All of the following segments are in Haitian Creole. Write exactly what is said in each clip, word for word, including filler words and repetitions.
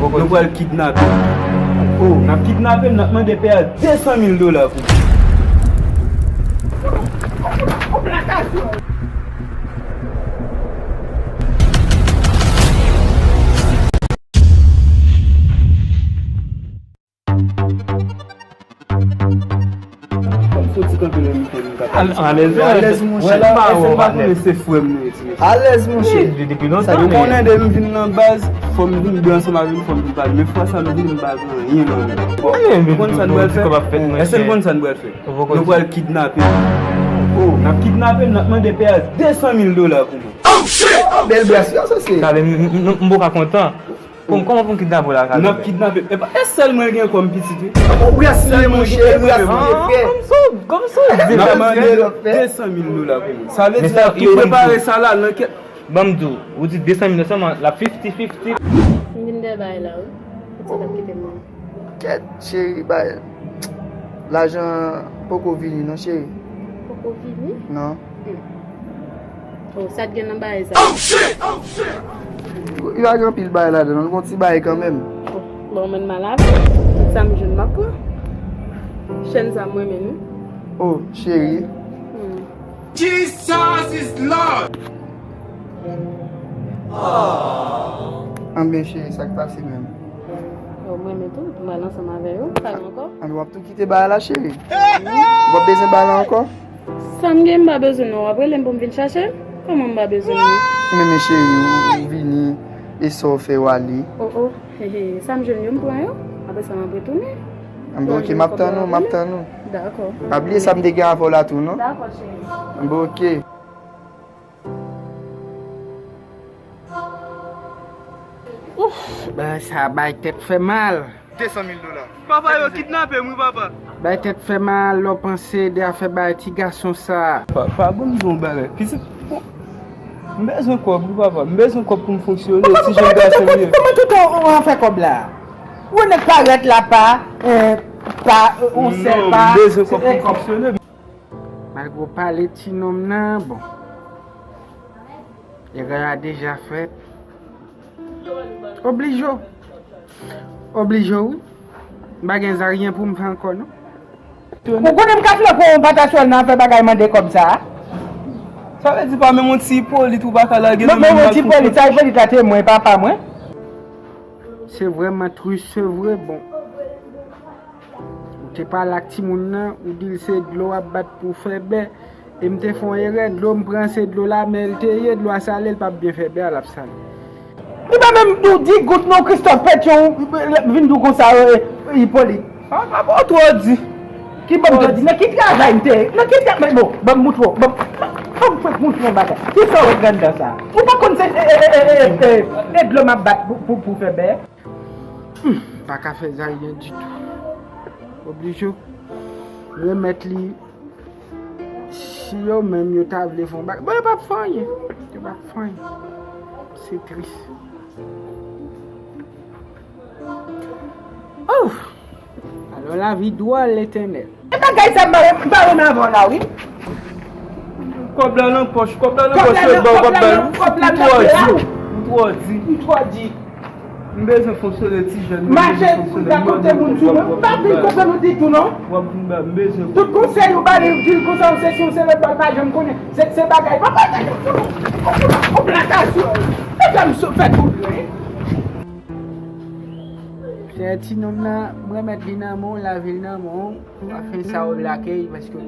Nou pral kidnape. Oh, n ap kidnape l, n ap mande pè a de san mil dola pou li. Fò m soti kanpe lè m fè m kapab. Al-, alèz, alèz, monchè. Wè la, èske m pa konnen se frè m nou ye, ti mesye? Alèz, monchè. Wi, de-, depi lontan, yo konnen depi m vin nan baz, fò m vin byen ansanm avè l, fò m vin pale. Men fwa sa m vin, m pa gen anyen nan men. Ou konn sa n pral fè? Èske n konn sa n pral fè? Nou pral kidnape l. Oh, n ap kidnape l, n ap mande pè a de san mil dola pou mwen. Bèl bras, wi, asosye. Talè, m, m, m, m poko kontan. Kòm, kòman pou m kidnape w la, Kalè? N ap kidnape. Epa, e sèl mwen gen kòm pitit, wi. Ou brasye, monchè, e brasye frè. Kòm sa w, kòm sa w di la, monchè. N ap mande de san mil dola pou mwen. Sa vle di n ap tou prepare sa la, lankèt. Ban m di w, ou di de san mil sèlman, l ap fifty fifty. M vin dèyè bagay la, wi. Pitit ap kite m nan. Kèt, cheri, bay. Lajan poko vini, non, cheri. Poko vini? Non. Hmm. Oh, sa t gen nan bagay sa? Li pa gen anpil bagay ladan, non, li gon ti bagay kanmenm. Oh, bon, mwen mal avè. Tout sa m jwenn m ap pran. Chèn sa m renmen, wi. Oh, cheri. Hmm. Jesus is Lord! Anben, cheri, sa k pase menm? Oh, m renmen tou, m pral ansanm avè yo, pa gen ankò. Anben, w ap tou kite bagay la, cheri. W ap bezwen bagay la ankò? Sa m gen, m pa bezwen non. W ap rele m pou m vin chache l? Kòman m pa bezwen non? Men, men cheri, ou, ou vini, e sa w fè w ale. Oh, oh, he, he, sa m jwenn yo, m pran yo. Apre sa, m ap retounen. Anben, ok, m ap tann ou, m ap tann ou. Dakò. Pa bliye sa m te gen avè w la tou, non? Dakò, cheri. Anben, ok. Ouf, bagay sa bay tèt fè mal. De san mil dola. Papa, yo kidnape m, wi, papa. Bay tèt fè mal, lè w panse de afè bay ti gason sa. Pa, pa, bon, m di w yon bagay. Pitit, bon, m bezwen kòb, wi, papa. M bezwen kòb pou m fonksyone. Ti jèn gason m ye. Kòman tout ou an fè kòb la? Ou nèk parèt la pa, eh, pa, eh, ou sèl pa. Non, m bezwen kòb pou m fonksyone. Malgre w pale ti nonm nan, bon. Erè a deja fèt. Oblije w. Oblije w, wi. M pa gen zanyen pou m fè ankò, non. Ou konnen m ka flanke w yon pataswèl nan afè bagay mande kòb sa a? Sa vle di pa menm yon ti Ipolit ou pa ka lage nan men m. Non, men yon ti Ipolit, sa Ipolit la te mwen, papa mwen. Se vrèman tris, se vre, bon. Ou te pale ak timoun nan, ou di l se dlo w ap bat pou w fè bè. E m te fè yon erè, dlo m pran se dlo la, men l te ye, dlo a sale, l p ap byen fè bè a, l ap sale. Li pa menm di w di goud non, Christophe Pétion vin di w konsa, eh, Ipolit. Ah, ah, bon, twò di. Ki ban m twò di? Nan ki travay m te ye? Nan ki travay? Bon, ban m moutre w. Ban m, ban m fèk moutre w yon bagay. Ki sa w wè anndan sa? Ou pa konn se, eh, eh, eh, eh, eh, eh, dlo m ap bat pou, pou, pou fè bè? Hmm, pa ka fè zanyen ditou. Oblije remèt li. Si yo menm yo ta vle fè yon bagay, bon, yo p ap fè anyen. Yo p ap fè anyen. Se tris. Ouf! Alò, lavi dwòl, Letènèl. E bagay sa m pa, m pa renmen avè w la, wi. Kòb la nan pòch, kòb la nan pòch, yo ba w, w ap bay. Ou twò di, ou twò di. M twò di. M bezwen fonksyone, ti jèn, m bezwen fonksyone. Mache pou ta konte moun sou mwen. M pa vin konprann ou ditou, non. W ap vin ba, m bezwen. Tout konsèy ou ba li, di l konsa, se si, se lòt bò, l pa janm konnen. Se, se bagay. Papa, ou plakasyon. E fè m sou fè tout, wi. Se ti nonm nan, m remèt li nan men w, lave l nan men w. Afen sa w lage, paske m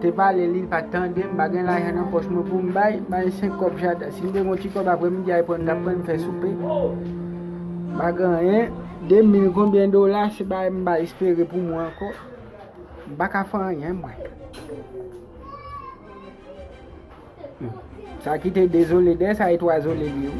te pale li, li pa t tande, m pa gen lajan nan pòch mwen pou m bay, bay senk kòb jaden. Si m te gen yon ti kòb apremidi a, pran, m t ap pran, m fè soupe. M pa gen anyen, de mil konbyen dola, se bagay m pa espere pou mwen ankò. M pa ka fè anyen, mwen. Sa ki te dezole dèyè sa, e twazole li, wi.